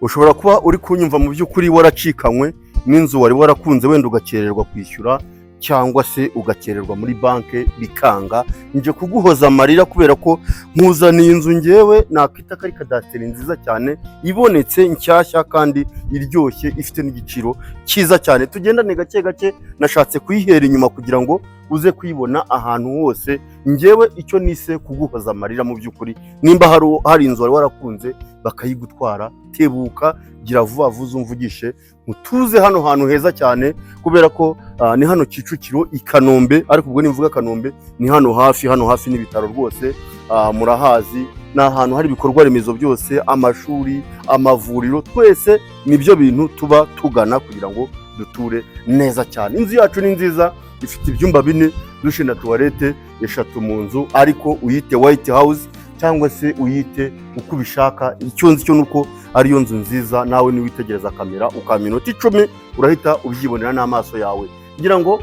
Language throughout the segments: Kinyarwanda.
Ushobora kuba uri kunyumva, mu by'ukuri waracikanywe n'inzu wari warakunze, wenda ugakererwa kwishyura cyangwa se ugakererwa muri banki bikanga. Nje kuguhoza amarira kubera ko nkuzaniye inzu ngewe nakwita ko ari kadasiteri nziza cyane, ibonetse nshyashya kandi iryoshye, ifite n'igiciro cyiza cyane. Tugendane gake gake, nashatse kuyihera inyuma kugira ngo uze kuyibona ahantu hose. Ngewe icyo nise kuguhoza amarira, mu by'ukuri nimba hari inzu wari warakunze bakayigutwara, tebuka, gira vuba vuba umvugishe mutuze hano hantu heza cyane, kubera ko ni hano Kicukiro i Kanombe. Ariko ubwo nimvuga Kanombe ni hano hafi, hano hafi n'ibitaro rwose, murahazi, ni ahantu hari ibikorwa remezo byose, amashuri, amavuriro. Twese nibyo bintu tuba tugana kugira ngo duture neza cyane. Inzu yacu ni nziza, ifite ibyumba bine, douche na toilette eshatu mu nzu, ariko uyite White House cyangwa se uyite uko ubishaka, icyo nzi cyo ni uko ariyo nzu nziza. Nawe niwitegereza kamera ukampa iminota 10, urahita ubyibonera n'amaso yawe. Ngira ngo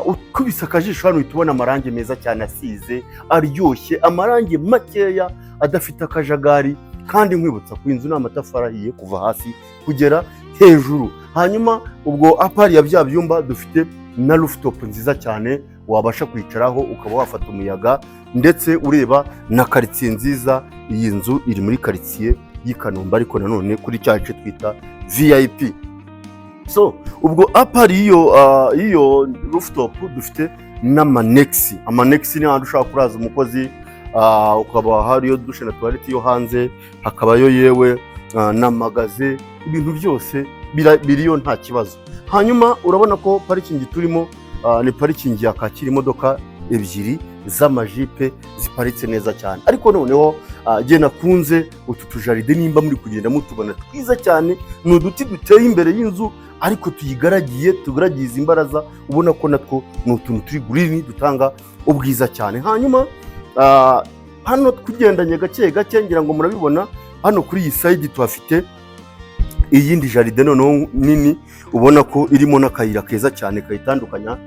ukubise akajisho hano uhita ubona amarangi meza cyane asize aryoshye, amarangi makeya adafite akajagari. Kandi nkwibutsa ko inzu ni amatafari ahiye kuva hasi kugera hejuru. Hanyuma ubwo à part ya bya byumba, dufite na rooftop nziza cyane wabasha kwicaraho ukaba wafata umuyaga, ndetse ureba na karitsiye nziza. Iyi nzu iri muri karitsiye y'i Kanombe, ariko nanone kuri cya gice twita VIP. So ubwo à part y'iyo rooftop, dufite n'ama annexe. Ama annexe ni ahantu ushobora kuraza umukozi, ukaba hariyo douche na toilette yo hanze, hakabayo yewe na magasin, ibintu byose biriyo nta kibazo. Hanyuma urabona ko parikingi turimo ni parikingi yakakira imodoka ebyiri z'amajipe ziparitse neza cyane. Ariko noneho jye nakunze utu tu jardin, nimba muri kugenda mutubona, twiza cyane. Ni uduti duteye imbere y'inzu ariko tuyigaragiye, tugaragiye izi mbaraza. Ubona ko natwo ni utuntu turi green dutanga ubwiza cyane. Hanyuma hano tugendanye gake gake, ngira ngo murabibona, hano kuri iyi side tuhafite iyindi jardin noneho nini, ubona ko irimo n'akayira keza cyane kayitandukanya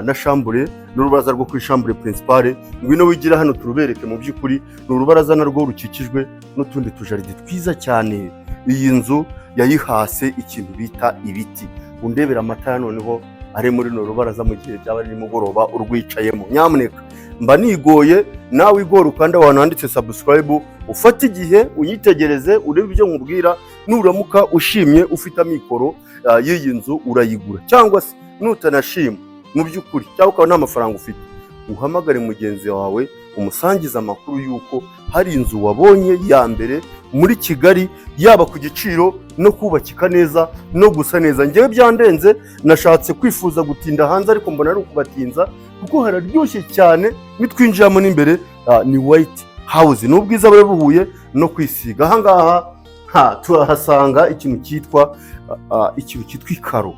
na chambre n'urubaraza rwo kuri chambre principale. Ngwino wigira hano turubereke. Mu by'ukuri ni urubaraza narwo rukikijwe n'utundi tu jardin twiza cyane. Iyi nzu yayihase ikintu bita ibiti. Undebera amatara noneho ari muri runo rubaraza mu gihe byaba ari nimugoroba urwicayemo. Nyamuneka, mba nigoye, nawe igora, ukanda ahantu handitse subscribe, ufate igihe unyitegereze, urebe ibyo nkubwira. Nuramuka ushimye, ufite amikoro y'iyi nzu, urayigura, cyangwa se nutanashima mu by'ukuri, cyangwa ukaba nta mafaranga ufite, uhamagare mugenzi wawe umusangize amakuru y'uko hari inzu wabonye ya mbere muri Kigali, yaba ku giciro no kubakika neza no gusa neza. Ngewe byandenze, nashatse kwifuza gutinda hanze ariko mbona ari ukubatinza kuko hararyoshye cyane. Nitwinjiramo n'imbere, ni White House, ni ubwiza buba buhuye no kwisiga. Ahangaha ha turahasanga ikintu cyitwa ikaro.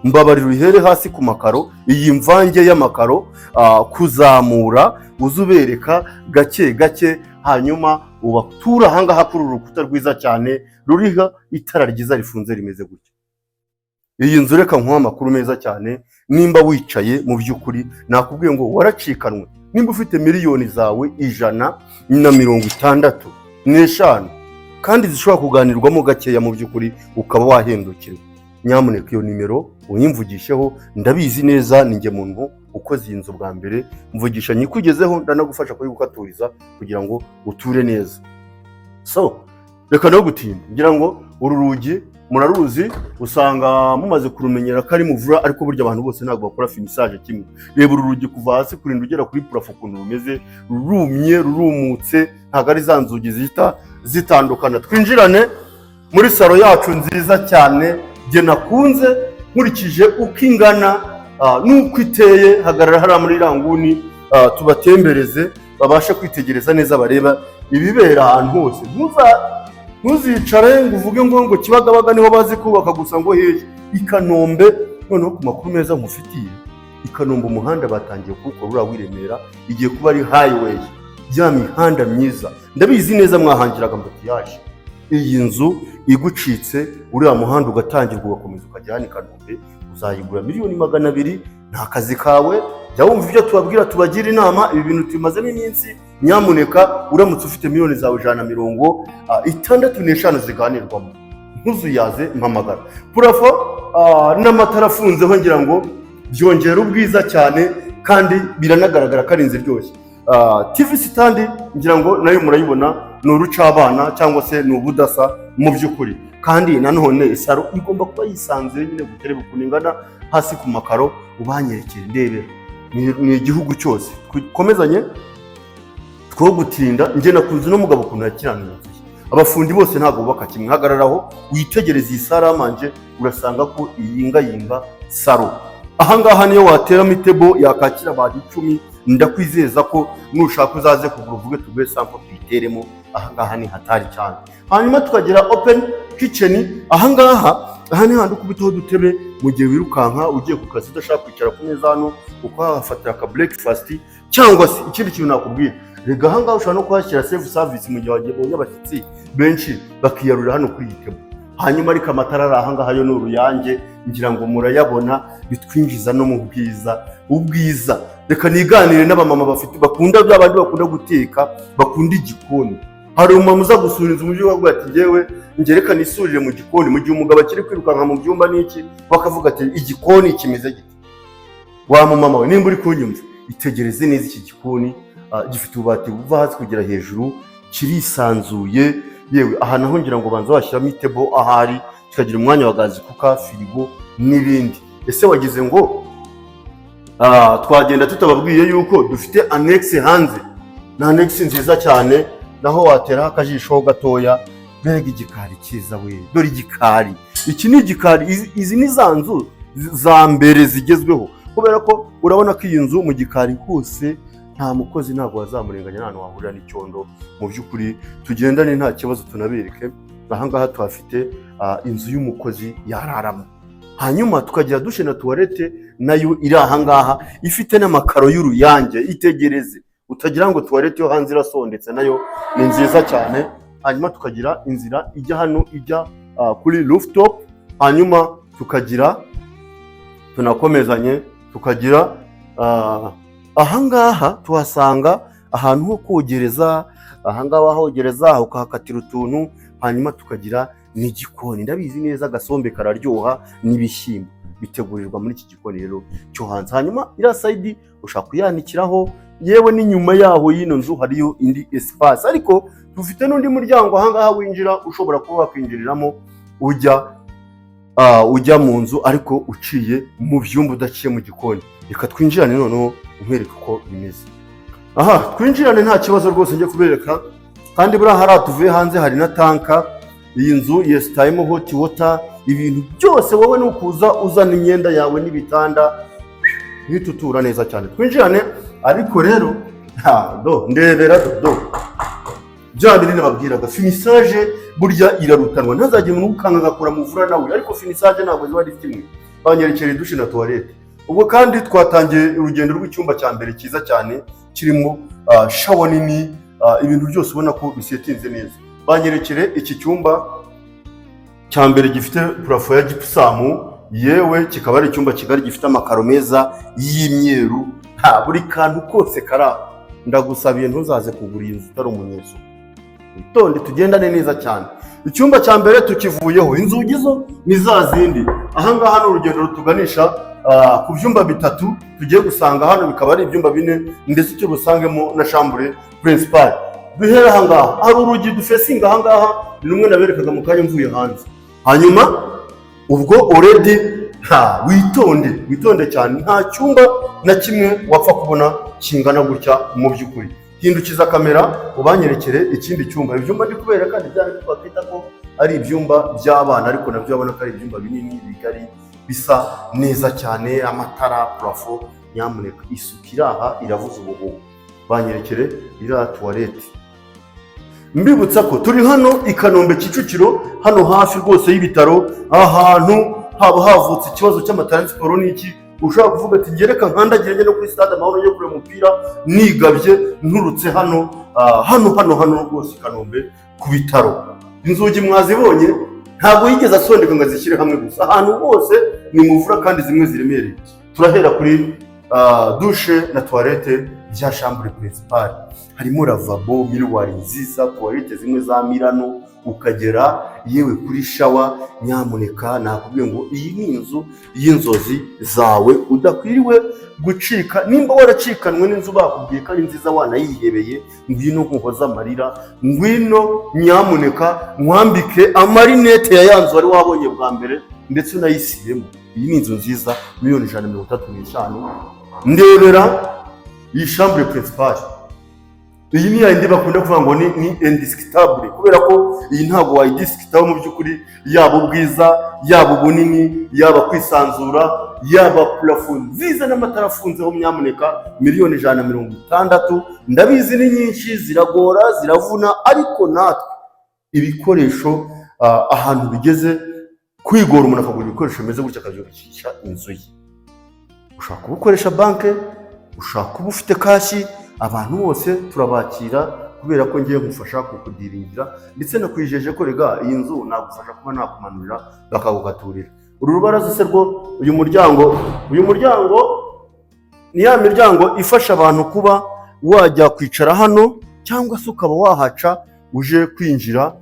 Mbabarira uhere hasi ku makaro, iyi mvange y'amakaro, kuzamura uze ubereka gake gake, hanyuma ubature ahangaha kuri uru rukuta rwiza cyane ruriho itara ryiza rifunze rimeze gutya. Iyi nzu, reka nkuhe amakuru meza cyane. Nimba wicaye, mu by'ukuri nakubwiye ngo waracikanwe. Nimba ufite miliyoni zawe 165 kandi zishobora kuganirwamo gakeya, mu by'ukuri ukaba wahendukirwa, nyamuneka iyo nimero uyimvugisheho. Ndabizi neza ni njye muntu ukoze iyi nzu bwa mbere. Mvugisha nyikugezeho, ndanagufasha kuyigukaturiza kugira ngo uture neza. So reka no gutinda, ngira ngo uru rugi muraruzi, usanga mumaze kurumenyera ko ari muvura, ariko burya abantu bose ntabwo bakora finissage kimwe. Reba uru rugi kuva hasi kurinda ugera kuri plafond ukuntu rumeze, rurumye, rurumutse, ntabwo ari za nzugi zihita zitandukana. Twinjirane muri salon yacu nziza cyane, jye nakunze nkurikije uko ingana n'uko iteye. Hagarara hariya muri iriya nguni, tubatembereze babashe kwitegereza neza, bareba ibibera ahantu hose. Ntuzicare ngo uvuge ngo Kibagabaga niho bazi kubaka gusa, ngo hehe i Kanombe. Noneho ku makuru meza nkufitiye, i Kanombe umuhanda batangiye kuwukora, uriya w'i Remera igiye kuba ari highway, ya mihanda myiza. Ndabizi neza mwahangiraga embouteillage. Iyi nzu igucitse, uriya muhanda ugatangirwa, ugakomeza ukajya hano i Kanombe, uzayigura miliyoni 200. Ni akazi kawe, jya wumva ibyo tubabwira, tubagira inama. Ibi bintu tubimazemo iminsi. Nyamuneka, uramutse ufite miliyoni zawe 165 ziganirwamo. Ntuzuyaze, mpamagara. Plafond n'amatara afunzeho ngira ngo byongera ubwiza cyane, kandi biranagaragara ko ari inzu iryoshye. TV stand ngira ngo nayo murayibona, ni urucabana cyangwa se ni ubudasa mu by'ukuri. Kandi nanone salon igomba kuba yisanzuye nyine, gutereba ukuntu ingana hasi ku makaro, ubanyerekere, ndebera. Ni igihugu cyose dukomezanye two gutinda. Njye nakunze uno mugabo ukuntu yakiranuye inzu ye. Abafundi bose ntabwo bubaka kimwe. Hagararaho witegereze iyi salle à manger, urasanga ko iyingayinga. Salon ahangaha niyo wateramo i table yakakira abantu 10. Ndakwizeza ko nushaka uzaze kugura, uvuge tuguhe sample tuyiteremo. Ahangaha ni hatari cyane. Hanyuma tukagira open kitchen ahangaha. Aha ni handi ukubitaho udutebe mu gihe wirukanka ugiye ku kazi, udashaka kwicara ku meza, hano ukahafatira aka breakfast. Cyangwa se ikindi kintu nakubwira rega, ahangaha ushobora no kuhashyira self service mu gihe wabonye abashyitsi benshi, bakiyarurira hano kuri iyi table. Hanyuma ariko amatara ari ahangaha yo ni uruyange, ngira ngo murayabona, bitwinjiza no mu bwiza. Ubwiza, reka niganire n'abamama bafite, bakunda bya bandi bakunda guteka, bakunda igikoni. Hari umumama uza gusura inzu mu by'ukuri ati: "Njyewe ngereka nisurire mu gikoni," mu gihe umugabo akiri kwirukanka mu byumba n'iki, bakavuga ati: "Igikoni kimeze gite?" Wa mumama we, nimba uri kunyumva, itegereze neza iki gikoni. Gifite ububati buva hasi kugera hejuru, kirisanzuye. Yewe, aha naho ngira ngo banza washyiramo i table ahari, kikagira umwanya wa gas cooker, firigo n'ibindi. Ese wagize ngo twagenda tutababwiye yuko dufite annexe hanze? Ni annexe nziza cyane, naho wateraho akajisho gatoya. Mbega igikari cyiza we! Dore igikari, iki ni igikari. Izi ni za nzu za mbere zigezweho, kubera ko urabona ko iyi nzu mu gikari hose nta mukozi, ntabwo wazamurenganya, nta hantu wahurira n'icyondo. Mu by'ukuri tugendane nta kibazo, tunabereke. Ahangaha tuhafite inzu y'umukozi yararamo. Hanyuma tukagira douche na toilette nayo iri ahangaha, ifite n'amakaro y'uruyange. Itegereze, utagira ngo toilette yo hanze irasondetse, nayo ni nziza cyane. Hanyuma tukagira inzira ijya hano, ijya kuri rooftop. Hanyuma tukagira, tunakomezanye, tukagira ahangaha tuhasanga ahantu ho kogereza. Ahangaha wahogereza, ukahakatira utuntu. Hanyuma tukagira n'igikoni. Ndabizi neza agasombe kararyoha n'ibishyimbo bitegurirwa muri iki gikoni rero cyo hanze. Hanyuma iriya side ushobora kuyanikiraho. Yewe, n'inyuma yaho y'ino nzu hariyo indi espace, ariko dufite n'undi muryango ahangaha winjira, ushobora kuba wakwinjiriramo ujya mu nzu, ariko uciye mu byumba, udaciye mu gikoni. Reka twinjirane noneho nkwereke uko bimeze. Aha twinjirane nta kibazo rwose, njye kubereka. Kandi buriya hariya tuvuye hanze hari na tank. Iyi nzu yesitayemo hot water, ibintu byose. Wowe ni ukuza uzana imyenda yawe n'ibitanda, uhita neza cyane. Twinjirane. Ariko rero ha, do ndebera, do do bya bindi nababwiraga, finissage burya irarutanwa. Ntazagire umuntu ukanga agakora muvura nawe, ariko finissage ntabwo ziba ari kimwe. Banyerekera douche na toilette. Ubwo kandi twatangiye urugendo rw'icyumba cya mbere cyiza cyane, kirimo shower nini, ibintu byose ubona ko bisetinze neza. Banyerekere iki cyumba cya mbere gifite plafond ya gypsum. Yewe, kikaba ari icyumba kigari gifite amakaro meza y'imyeru. Ha, buri kantu kose kari aho. Ndagusabiye, ntuzaze kugura iyi nzu utari umunyesuku. Witonde, tugendane neza cyane. Icyumba cya mbere tukivuyeho, inzugi zo ni za zindi. Ahangaha ni urugendo rutuganisha ku byumba bitatu tugiye gusanga hano, bikaba ari ibyumba bine, ndetse icyo busangemo na chambre principale. Duhera ahangaha, hari urugi dufesinga ahangaha, ni rumwe naberekaga mu kanya mvuye hanze. Hanyuma ubwo already nta, witonde, witonde cyane, nta cyumba na kimwe wapfa kubona kingana gutya mu by'ukuri. Hindukiza kamera ubanyerekere ikindi cyumba. Ibyumba ndi kubereka ni bya bindi twakwita ko ari ibyumba by'abana, ariko nabyo urabona ko ari ibyumba binini, bigari, bisa neza cyane. Amatara, plafond, nyamuneka, isuku iri aha iravuza ubuhuha. Banyerekere iriya toilette. Mbibutsa ko turi hano i Kanombe, Kicukiro, hano hafi rwose y'ibitaro. Ahantu haba havutse ikibazo cy'ama transport n'iki, ushobora kuvuga ati: "Ngereka nkandagire njye no kuri Stade Amahoro, njye kureba umupira nigabye nturutse hano." Hano hano hano rwose i Kanombe ku bitaro. Inzugi mwazibonye, ntabwo yigeze asondeka ngo azishyire hamwe gusa, ahantu hose ni muvura kandi zimwe ziremereye. Turahera kuri douche na toilette bya chambre principale. Harimo lavabo, miroir nziza, toilette zimwe za Milano. ukagera yewe kuri shower. Nyamuneka, nakubwiye ngo iyi ni inzu y'inzozi zawe udakwiriwe gucika. Nimba waracikanwe n'inzu bakubwiye ko ari nziza, wanayihebeye, ngwino nkuhoze amarira, ngwino nyamuneka nkwambike amarinete ya ya nzu wari wabonye bwa mbere, ndetse unayisibemo. Iyi ni inzu nziza, miliyoni 135. Ndebera iyi chambre principale. Iyi ni yindi bakunda kuvuga ngo ni indiscutable, kubera ko iyi ntabwo wayidiscutaho mu by'ukuri, yaba ubwiza, yaba ubunini, yaba kwisanzura, yaba plafond nziza n'amatara afunzeho. Nyamuneka, miliyoni 160. Ndabizi ni nyinshi, ziragora, ziravuna, ariko natwe ibikoresho ahantu bigeze, kwigora umuntu akagura ibikoresho bimeze gutya akabyubakisha inzu ye. Ushobora kuba ukoresha banke, ushobora kuba ufite cash, abantu bose turabakira, kubera ko ngiye nkufasha kukudiringira, ndetse nakwijeje ko rega iyi nzu nagufasha kuba nakumanurira bakagukaturira. Uru rubaraza se rwo, uyu muryango ni ya miryango ifasha abantu kuba wajya kwicara hano, cyangwa se ukaba wahaca uje kwinjira,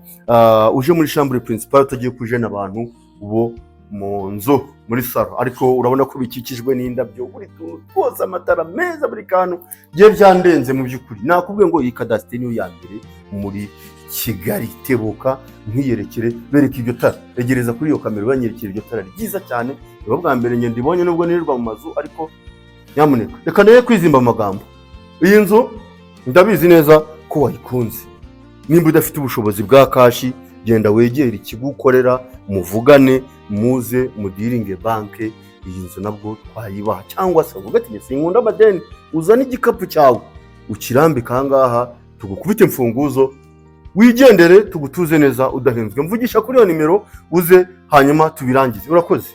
uje muri chambre principale, utagiye kujena abantu bo mu nzu muri salon. Ariko urabona ko bikikijwe n'indabyo, buri tuntu twose, amatara meza, buri kantu bye byandenze. Mu by'ukuri nakubwiye ngo iyi kadasiteri niyo ya mbere muri Kigali. Tebuka nkiyerekere, bereka iryo tara, egereza kuri iyo kamera banyerekera iryo tara ryiza cyane. Niba bwa mbere ngenda ibonye, nubwo nirirwa mu mazu. Ariko nyamuneka reka nawe kwizimba amagambo. Iyi nzu ndabizi neza ko wayikunze. Nimba udafite ubushobozi bwa cash, genda wegere ikigo ukorera, muvugane, muze mudiringe banke, iyi nzu nabwo twayibaha. Cyangwa se uvuga ati: "Sinkunda amadeni", uzane igikapu cyawe ukirambike aha ngaha, tugukubite imfunguzo, wigendere, tugutuze neza udahenzwe. Mvugisha kuri iyo nimero uze, hanyuma tubirangize. Urakoze.